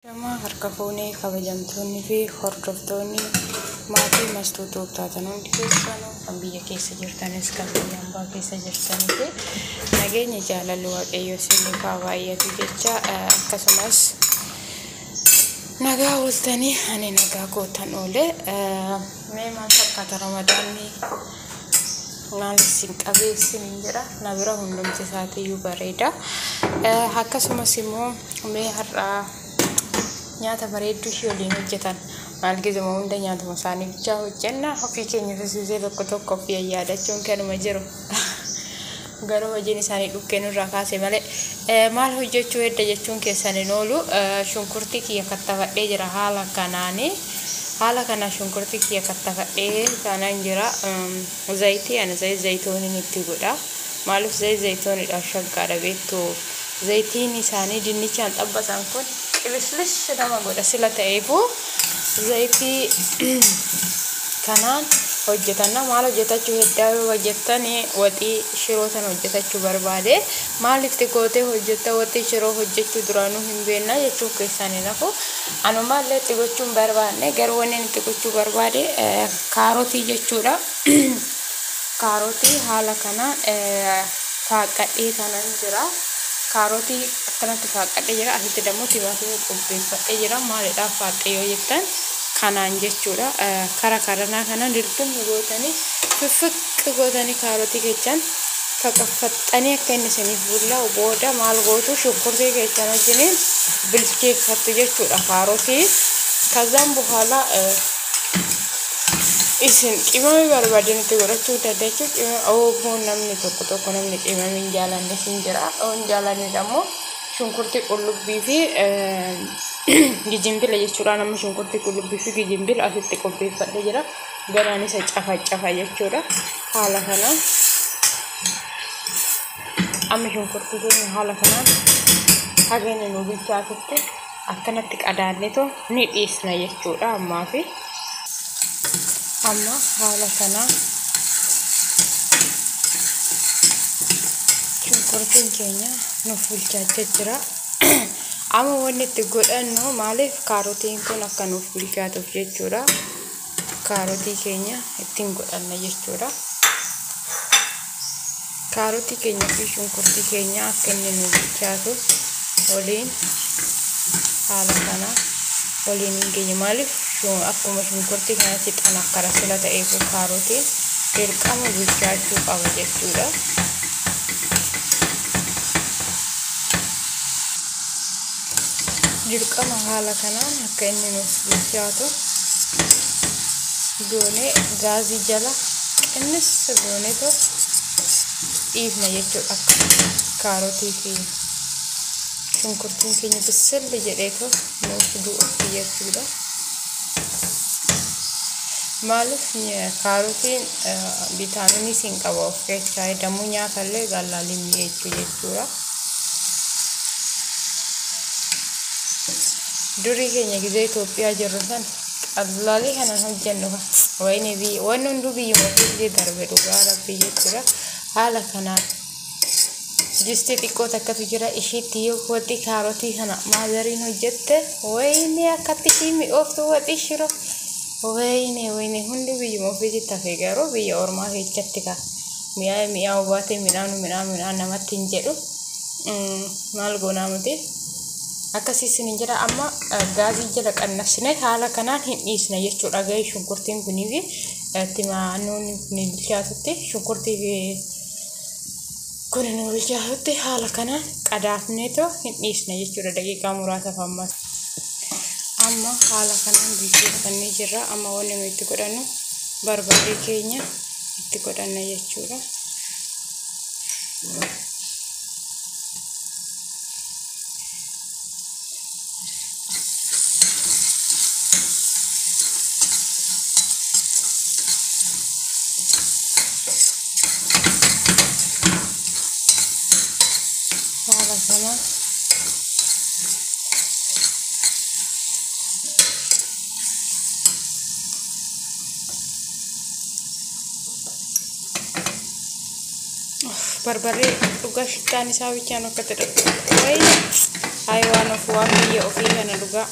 Harka fuunee kabajamtoonni fi hordoftoonni maatii Mastuu taatan hundi keessanuu kan biyya keessa jirtanis kan biyya hambaa keessa jirtanii fi nageenya jaalalli Waaqayyoo isiniif haa baay'atu jecha, akkasumas nagaa ooltanii, ani nagaa gootan oole. Mee maal fakkaata Ramadaanni, maal isin qabee isiniin jedha? Na bira hundumti isaatiiyyuu bareeda. Akkasumas immoo mee har'aa nyaata bareedduu ishee waliin hojjetan. Maal, gizuma hunda nyaatuma isaanii bichaa hojjenna? Ofii keenya fisuusee tokko tokko ofii yaadachuun kanuma jiru. Garuu hojiin isaanii dhukkee nurraa kaase malee. Maal hojjechuu hedda jechuun keessan hin oolu. Shunkurtii kiyya kattafadhee jira haala kanaani. Haala kana shunkurtii kiyya kattafadhee kanaan jira. Zayitii ani zayit zayitooniin itti godha. Maaliif zayit zayitoonidha? Shaggaadha beektu. Zayitiin isaanii dinnichaan xabbasan kun qilislis nama godha sila ta'eefu zayitii kanaan hojjetanna. Maal hojjetachuu heddaa yoo hojjettani, waxii shiroo sana hojjetachuu barbaade. Maalitti gootee hojjetta? Waxii shiroo hojjechuu duraanuu hin beekna jechuu keessan hin hafu. Anumaallee itti gochuu hin barbaanne, garuu wanni itti gochuu barbaade kaarotii jechuudha. Kaarotii haala kanaan faaqqadhee kanan jira. Kaarotii akkanatti faaqqadhee jira. Asitti dammoo timaatimii qopheeffadhee jira. Maalidhaaf faaqqee yoo jettan, kanaan jechuudha. Kara karanaa kana dirqamni gootanii fiffiqqi gootanii kaarotii keechan faqaffaxxanii akka inni isiniif bullaa'u, booda maal gootu? Shunkurtii keechan wajjiniin bilcheeffattu jechuudha kaarotii. ከዛም በኋላ isin qimamii barbaadan itti godhachuu dandeessu. Oommoo namni tokko tokko namni qimamii hin jaalanne hin jira. Hin jaalanne immoo shunkurtii, qullubbii fi gijimbila jechuudha. Nama shunkurtii, qullubbii fi gijimbila asitti qopheeffadhee jira. Garaan isa cafa cafa jechuudha. Haala kanaan amma shunkurtii keenya haala kanaan haga inni nu bilchaatutti akkanatti qadaanneetoo ni dhiisna jechuudha ammaa fi amma haala kanaan shunkurtiin keenya nuuf bilchaachaa jira. Amma wanni itti godhannu maaliif kaarotiin kun akka nuuf bilchaatuuf jechuudha. Kaarotii keenya ittiin godhanna jechuudha. Kaarotii keenya fi shunkurtii keenya akka inni nuuf bilchaatuuf waliin haala kana waliin hin geenye. Maaliif akkuma shunkurtii kanatti xanakkara sila ta'eef kaarotiin dirqama bilchaachuu qaba jechuudha. Dirqama haala kanaan akka inni nuuf bilchaatu goonee gaazii jala qinnis gooneetoo dhiifna jechuudha, akka kaarotii fi shunkurtiin keenya bisilli jedheetoo nuuf du'utti jechuudha. Maaliif kaarotiin vitaaminii siin qaba of keessaa, dammoo nyaatallee gallaalii mi'eechuu jechuudha. Durii keenya gizee Itoophiyaa jirru san qallaalii kanan hojjennu wayini biyya wanni hunduu biyyuma ofiitti darbe, dhugaa Rabbii jechuudha. Haala kanaan jistii xiqqoo takkatu jira, ishiitti yoo waxii kaarotii kana maazariin hojjette, wayini akkatti ishii mi'ooftu waxii shiroo, wayini wayini hundi biyyuma ofiitti hafe. Garuu biyya ormaa keessatti ka mi'aa mi'aawu baatee midhaan midhaan midhaan namatti hin jedhu, maal goonaa miti. Akkasii isin jira. Amma gaazii jala qannasne haala kanaan hin dhiisna jechuudha. Gahee shunkurtiin kunii fi timaanoonni kun bilchaatutti, shunkurtii fi kun nu bilchaatutti haala kanaan qadaafneetoo hin dhiisna jechuudha daqiiqaa muraasaaf ammas. Amma haala kanaan bilcheeffannee jirra. Amma wanni nuyi itti godhannu barbaree keenya itti godhanna jechuudha. Haala kanaan barbaree dhugaa shittaan isaa bichaan akka ta'e, wayii Hayi waan of waan biyya ofii kana dhugaa.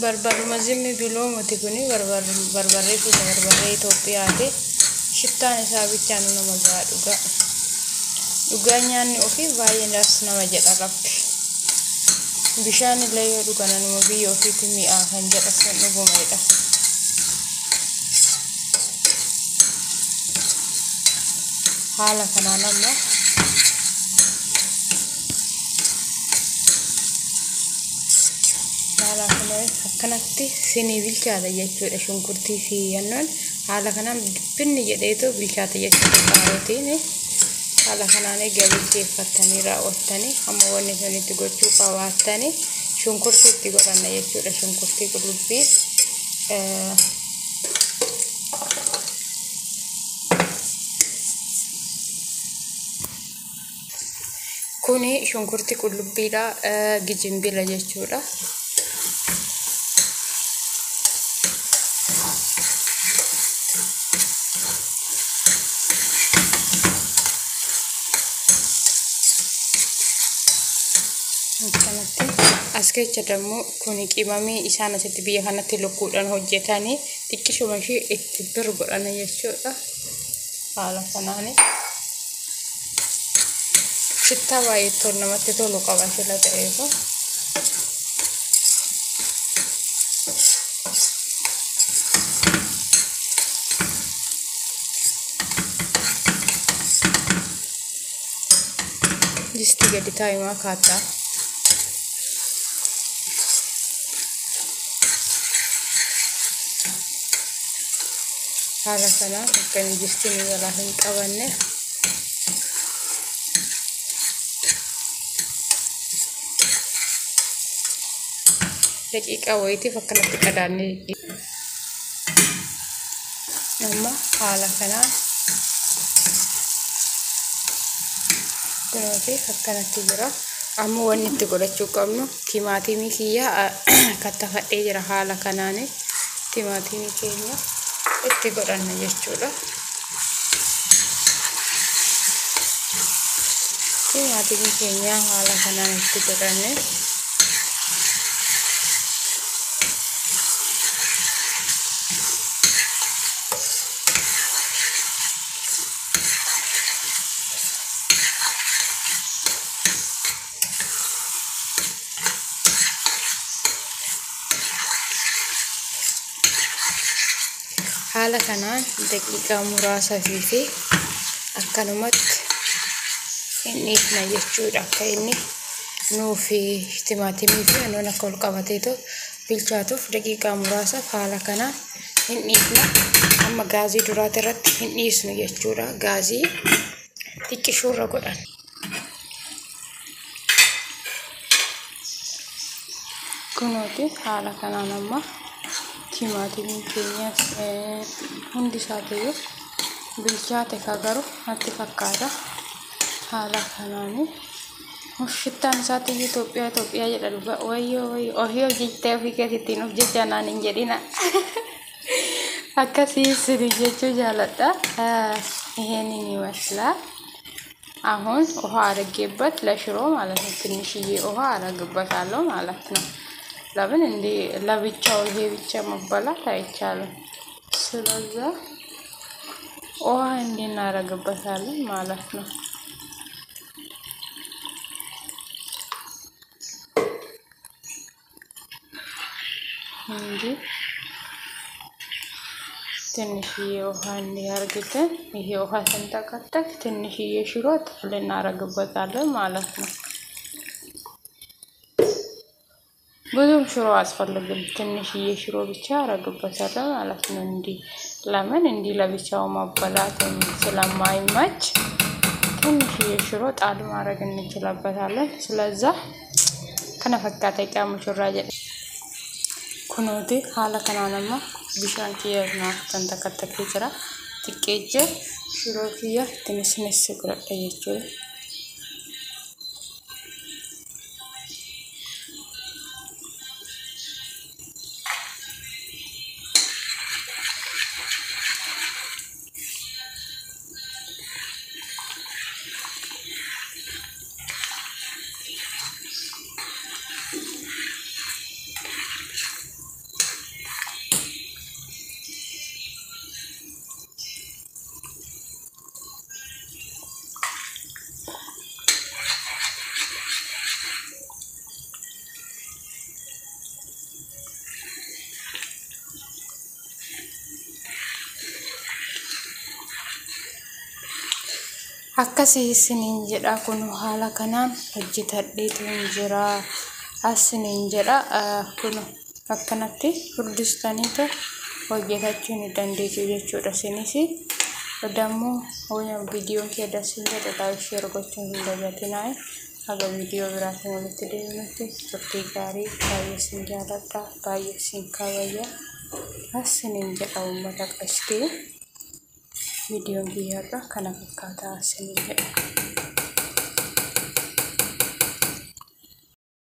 Barbaruma zimmi biloo miti kuni barbarree fi barbarree Itoophiyaati. Shittaan isaa bichaan nama gahaa dhugaa. Dhugaa nyaanni ofii baay'ee das nama jedha rabbi. Bishaan illee yoo dhugan anuma biyya ofiitti mi'aa kan jedha sun dhugumadha. Haala kanaan amma haala kanaan akkanatti sinii bilchaata jechuudha shunkurtii fi yannoon haala kanaan dibbinni jedheetu bilchaata jechuudha kaarotiin. Haala kanaan egaa bilcheeffattanii raawwattanii amma wanni sun itti gochuu qabaattanii shunkurtii itti godhanna jechuudha shunkurtii qullubbii. Kuni shunkurtii qullubbiidha gijimbila jechuudha. Akkanatti as keessa dammoo kuni qimamii isaan asitti biyya kanatti lukkuudhaan hojjetanii xiqqishuma ishee itti bir godhana jechuudha. Haala kanaani shittaa baay'ee tolu namatti tolu qaba sila ta'eefu. Disti gadi taa'imaa kaattaa. Haala kanaan akka inni distiin jalaa hin qabanne daqiiqaa wayitiif akkanatti qadaannee amma haala kanaan kunuuti akkanatti jira. Amma wanni itti godhachuu qabnu timaatimii kiyya kattafadhee jira haala kanaan timaatimii keenya itti godhanna jechuudha. Timaatimii keenya haala kanaan itti godhanne haala kanaan daqiiqaa muraasa fi akkanumatti hin dhiifna jechuudha. Akka inni nuuf timaatimii fi annoon akka ol qabateetu bilchaatuuf daqiiqaa muraasaaf haala kanaan hin dhiifna. Amma gaazii duraati irratti hin dhiisnu jechuudha. Gaazii xiqqishuurra godhan. Kunooti haala kanaan amma timaatimiin keenyas hundi isaatiiyyuu bilchaate ka garuu natti fakkaata. Haala kanaani shittaan isaatiiyyuu Itoophiyaa Itoophiyaa jedha dhugaa. Wayyoo wayyoo ofii hojjettee ofii keessattiin of jecha naan hin jedhina. Akkasii isin jechuu jaaladha. ይሄንን ይመስላል። አሁን ውሃ አድርጌበት ለሽሮ ማለት ነው። ትንሽዬ ውሃ አደርግበታለሁ ማለት ነው። ለምን እንዴ ለብቻው ይሄ ብቻ መበላት አይቻልም። ስለዛ ውሃ እንዲህ እናደርግበታለን ማለት ነው። እንዲህ ትንሽዬ ውሃ እንዲህ አርግተን ይሄ ውሃ ስንጠቀጠቅ ትንሽዬ ሽሮ ጣል እናደርግበታለን ማለት ነው። ብዙም ሽሮ አያስፈልግም። ትንሽዬ ሽሮ ብቻ አደርግበታለሁ ማለት ነው። እንዲህ ለምን እንዲህ ለብቻው ማበላት ስለማይመች ትንሽዬ ሽሮ ጣል ማድረግ እንችላበታለን። ስለዛ kana fakkaata qaamu shurraa jedhe. Kunooti haala kanaan amma bishaan kiyya naaf kan takattakee jira. Xiqqeejjee shiroo kiyya ittiin godhadha jechuudha. Akkasii isiniin jedha, kun haala kanaan hojjetadheetu hin jira asiniin jedha. Kun akkanatti furdistaniitu hojjetachuu ni dandeessu jechuudha. Isinis dammoo viidiyoon kee dasiin jedha, like, share gochuun hin dagatinaa. Haga viidiyoo biraatiin walitti deebinutti turtii gaarii. Baay'ee isin jaaladha, baay'ee isin kabaja asiniin jedha. Uummata qashtii, viidiyoon kiyyaarra kana fakkaataa asiniin jedha.